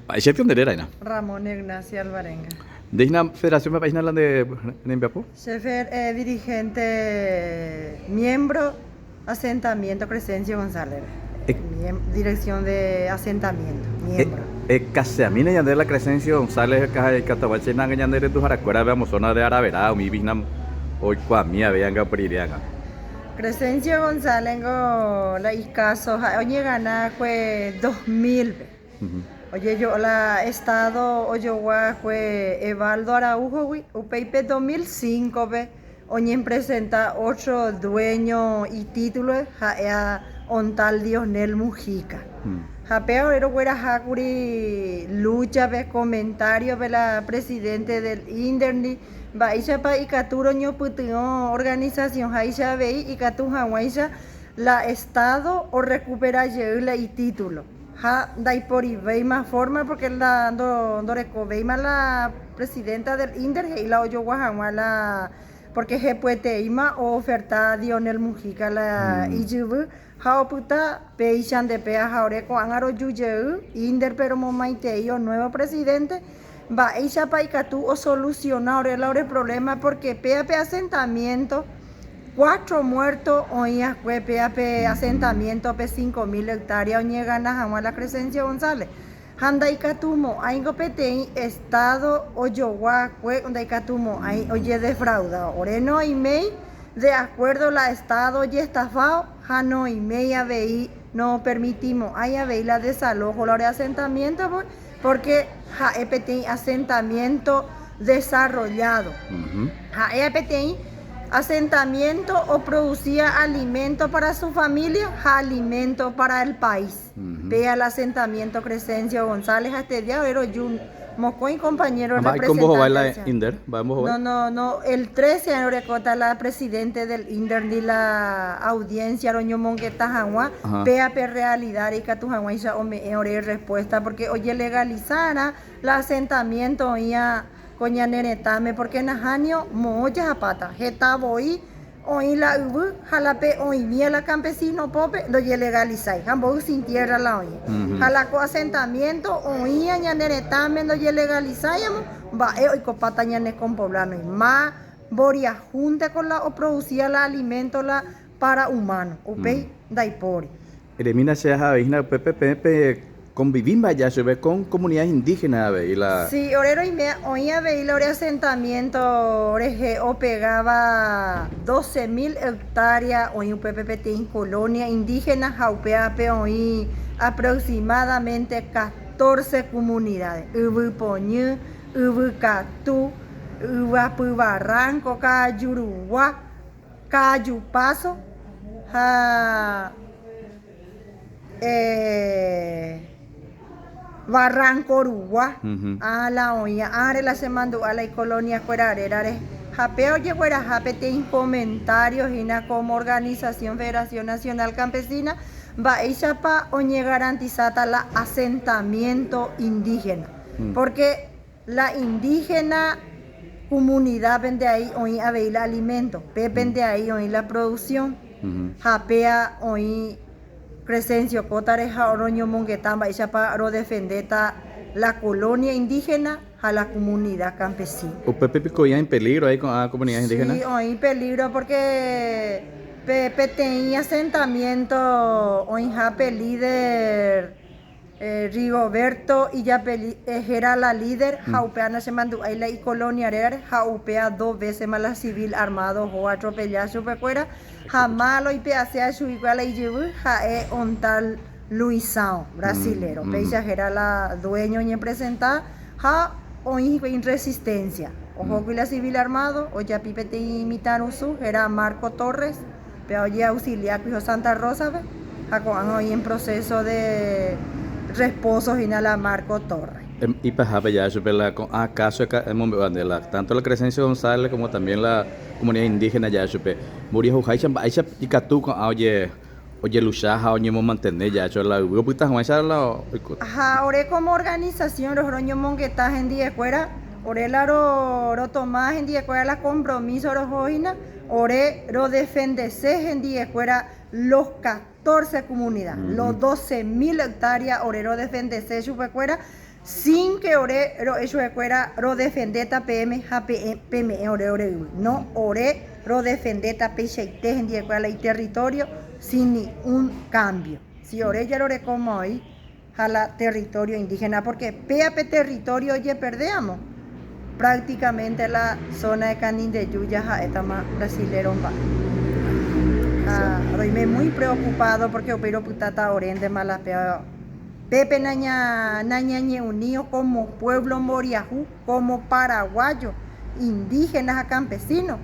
Mba'éicha nde réra hína? Ramón Ignacio Alvarenga. Nde hína Federación mba'épa hína la nde rembiapo? Che dirigente miembro asentamiento Crescencio González, dirección de asentamiento, miembro. Ekaseamína ñande la Crescencio González ikatugua che nanga ñande renduharakuéra veamos zona de Araverá umi hína oikuaami avei anga upe rire anga. Crescencio González ngo la icaso ha'e oñegana kue 2000-pe. Ojejo'o la Estado ojogua kue Evaldo Araujo-gui, upéi pe 2005-pe oñempresenta otro dueño itítulo ha'éa Ontal Dionel Mujica. Ha péva ore rogueraha kuri lucha-pe, comentario-pe la presidente del Inder-ndi, mba'éichapa ikatu roñopytyvõ organización-háicha avei ikatu hag̃uáicha la Estado orrecupera jey la itítulo. Ha ndaiporivéima forma porque la ndorekovéima la presidenta del Inder he'i la ojogua hag̃ua la porque hepyeteíma ooferta Dionel Mujica la ijyvy ha opyta péicha nde péa ha ore ko'ág̃a roju jey Inder-pe romomaitei o nuevo presidente mba'éichapa ikatu osoluciona ore la ore problema porque péa pe asentamiento Cuatro muerto oĩ akue péa pe asentamiento-pe 5000 hectárea oñegana hag̃ua la Crescencio González. Ha ndaikatumo'ãingo peteĩ Estado ojogua akue ndaikatumo'ãi ojedefrauda. Ore noiméi de acuerdo la Estado ojestafao ha noiméi avei nopermitimo'ãi avei la desalojo la ore asentamiento-pe porque ha'e peteĩ asentamiento desarrollado. Ha'e peteĩ asentamiento oproducía alimento para su familia ha alimento para el país. Péa el asentamiento Crescencio González ha este día ore roju mokõi compañero Mba'éiko ombohovái la Inder? Mba'e ombohovái? No, no, no, el 13 año orekóta la presidente del Inder-ndi la audiencia roñomongeta hag̃ua péa pe realidad ikatu hag̃uáicha ome'ẽ ore respuesta porque ojelegalizarã la asentamiento oĩva ko ñane retãme porque nahánio moõ jahapáta heta voi oĩ la yvy ha la pe oĩmía la campesino pópe ndojelegalizái ha mboy sin tierra la oĩ ha la ko asentamiento oĩva ñane retãme ndojelegalizáiamo mba'e oikopáta ñane compoblano ma mboriahúnte ko la oproducía la alimento la para humano upéi ndaipóri. Eremína che ahavei hína upépe peẽ pe convivímba aja chupe con comunidades indígenas avei la. Sí, ore roime oĩ avei la ore asentamiento rehe opegáva doce mil hectárea oĩ upépe peteĩ colonia indígena ha upévape oĩ aproximadamente catorce comunidades, Yvypoñy, Yvykatu, Yvapy Barranco, Ka'ajurugua, Ka'ajupaso ha Barranco Rugua, ã la oĩva ãre la chemandu'a la icoloniakuéra rérare ha péva ojegueraha peteĩ comentario hína como organización Federación Nacional Campesina mba'éichapa oñegarantizáta la asentamiento indígena porque La indígena comunidad pende ahí oĩ avei la alimento, pe pende ahí oĩ la producción, ha péa oĩ Crescencio Cótare ha roñomongeta mba'éichapa rodefendéta la colonia indígena ha la comunidad campesina. Upépe piko oĩ en peligro ahí ko'ã comunidad indígena? Sí, oĩ peligro porque pe peteĩ asentamiento oĩhápe líder Rigoberto Illapeli héra la líder ha upéva nachemandu'ái la icolonia rérare ha upéva dos vésema la civil armado oho oatropella chupekuéra ha málo oipe'aséva chuguikuéra la ijyvy ha'e ontal Luisão, brasilero. Péicha héra la dueño oñepresenta ha oĩ hikuái en resistencia. Ohókuri la civil armado ojapi peteĩ mitãrusu héra Marco Torres. Péva ojeauxiliákuri Santa Rosa-pe ha ko'ág̃a oĩ en proceso de reposo hína la Marco Torres. Ipahápe ja'e chupe la ko'ã káso emombe'u nde la tanto la Crescencio González como también la comunidad indígena ja'e chupe mboriahuháicha mba'éicha ikatu ko'ã oje ojelucha ha oñemomantene ja'e chupe la yvy opyta hag̃uáicha la oiko. Ha ore como organización roñomongeta hendiekuéra, ore la rotoma hendiekuéra la compromiso roho hína. Ore rodefendese hendiekuéra los catorce comunidad, los doce mil hectárea ore rodefendese chupekuéra. Sin que ore ro'e chupekuéra rodefendéta peẽme ha peẽ peme'ẽ ore ore yvy. No, ore rodefendéta peichaite hendiekuéra la iterritório sin ni un cambio. Si ore jarorekóma oĩ ha la territorio indígena, porque péa pe territorio ojeperdéamo, prácticamente la zona de Canindeyú ya ha'étama brasilero mba'e. Ha roime muy preocupado porque upéi ropytáta oréntema la péa pépe naña nañañe'unío como pueblo mboriahu, como paraguayo, indígena ha campesino,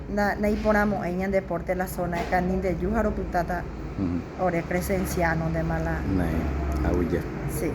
na naiporãmo'ãi ñande porte la zona de Canindeyú ha ropytáta ore presenciano ndema la. Néi, aguyje. Sí.